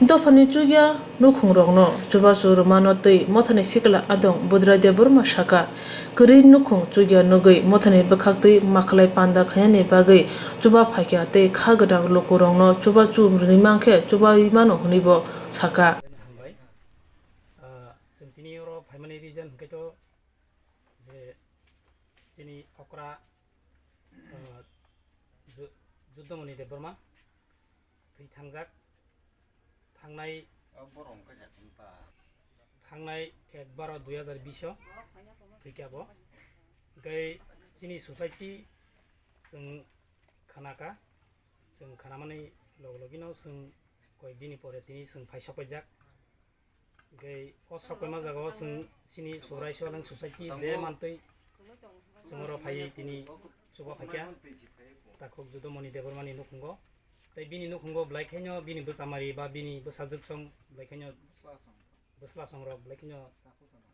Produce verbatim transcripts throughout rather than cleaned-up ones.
Dophani chukya nukhungrokno chubachu rwmano twi mothani sikla adong Budra Debbarma sakha, kwrwi nukhung chukya nugwi mothani bwkhaktwi makwlai panda khainani bagwi chuba phaikha tei kha gwnang lukurokno chubachu rwmani mankhe chubai mano hwnwibo sakha. Hambai. Ah, chwng tini oro phaimani reason hwnkhe to je chini okra, ah, Ju-, Juddamoni Debbarma thwi thangjak. Thangnai, thangnai ek baro dui hazar bish o thwikha bo. Hwnkhe chini society chwng khanakha, chwng khanamani log logino chwng koyek dini pore tini chwng phai sokpaijak. Hwnkhe o sokpaima jagao chwng chini Subrai Swalwng Society je mantwi chwng oro phaiwi tini chuba phaikha, takhuk Juddamoni Debbarmani nukhungo. Tei bini nukhungo belai khaino bini bwchamari ba bini bwsajwk song belai khaino bwsla songrok belai khaino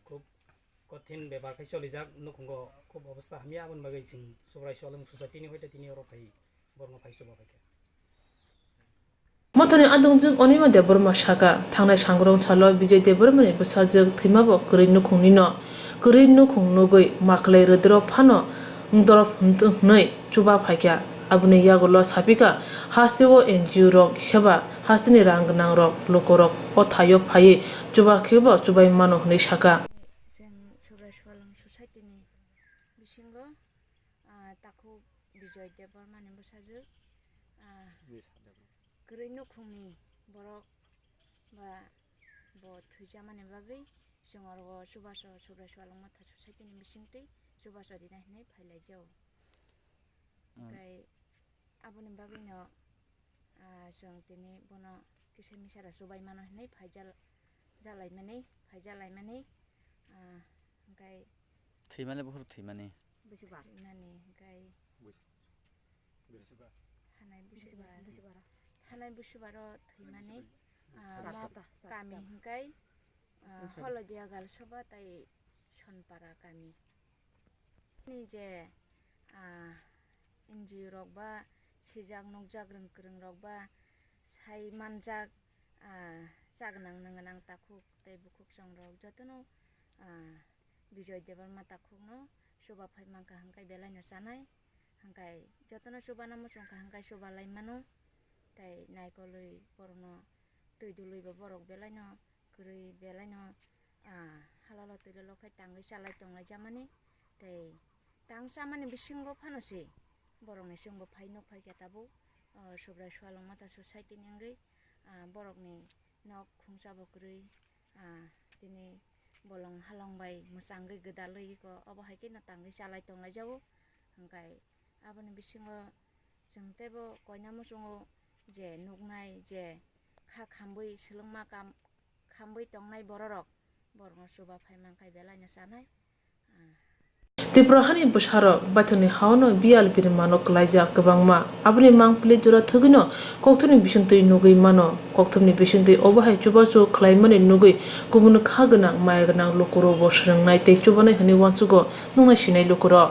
khub kothin bepar khai cholijak nukhungo, khub obostha hamya, aboni bagwi chwng Subrai Swalwng Society ni hoite tini oro phai borokno phai chuba phaikha. Mothani adongjwk Onima Debbarma sakha, thangnai sangurung salo Bijoy Debbarmani bwsajwk thwimabo kwrwi nukhungnino. Kwrwi nukhung nugwi makwlai rwdwrok phano wngdorop hwn-, hwnwi chuba phaikha. Aboni yagulo sapikha, hasteo N G O rok heba hasteni rang gwnangrok lukurok o thaio phaiwi chuba khebo chubai mano hwnwi sakha. Chwng Subrai Swalwng Society ni bisingo, ah, takhuk Bijoy Debbarmani bwsajwk, ah, kwrwi nukhungni borok ba bo thwijamani bagwi chwng oro o chubachu Subrai Swalwng Motha Society ni bisingtwi chubachu rina hinwi phailaijao. Hwnkhe aboni bagwino, ah, chwng tini bono kisa misa da chubai mano hinwi phaijal-, jalaimani, phaijalaimani, ah, hwnkhe thwimani buphuru thwimani. Thwimani, hwnkhe thanai busubar, thanai busubaro thwimani, ah, kami hwnkhe, ah, Holodia Galsoba tei Sonpara kami. Ni je, ah, N G O rok ba sijak nukjak rwng kwrwng rok ba sai manjak, ah, chagwnang nwngnang takhuk tei bukhuk chongrok jotono, ah, Bijoy Debbarma takhukno chuba phai mankha hwnkhe belaino chanai, hwnkhe jotono chubana muchungkha hwnkhe chuba lai mano, tei naikolwi borokno twi dulwi bo borok belaino kwrwi belaino, ah, halalo twilolo khai tangwi chalai tonglaijamani, tei tang chamani bisingo phano se borokni chwngbo phai nuk phaikha tabuk, ah, Subrai Swalwng Motha Society ni wngwi, ah, borokni nok khungsa bo kwrwi, ah, tini bolong halong bai mwchangwi gwdalwi eko obo hai kheno tangwi chalai tonglaijao, hwnkhe aboni bisingo chwng teibo koina muchungo je nuknai je kha khambwi swlwngma kam khambwi tongnai bororok borokno chuba phai mankha belaino chanai. Tripura hani bwsarok baithangni haono biyal birimano kwlaijak kwbangma. Aboni mangpili jora thwgwino kokthumni bisingtwi nugwi mano. Kokthumni bisingtwi obo hai chubachu khlaimani nugwi kubun kha gwnang, maya gwnang lukurokbo swrwngnai tei chubanai hwnwi uansugo nuknai sinai lukurok.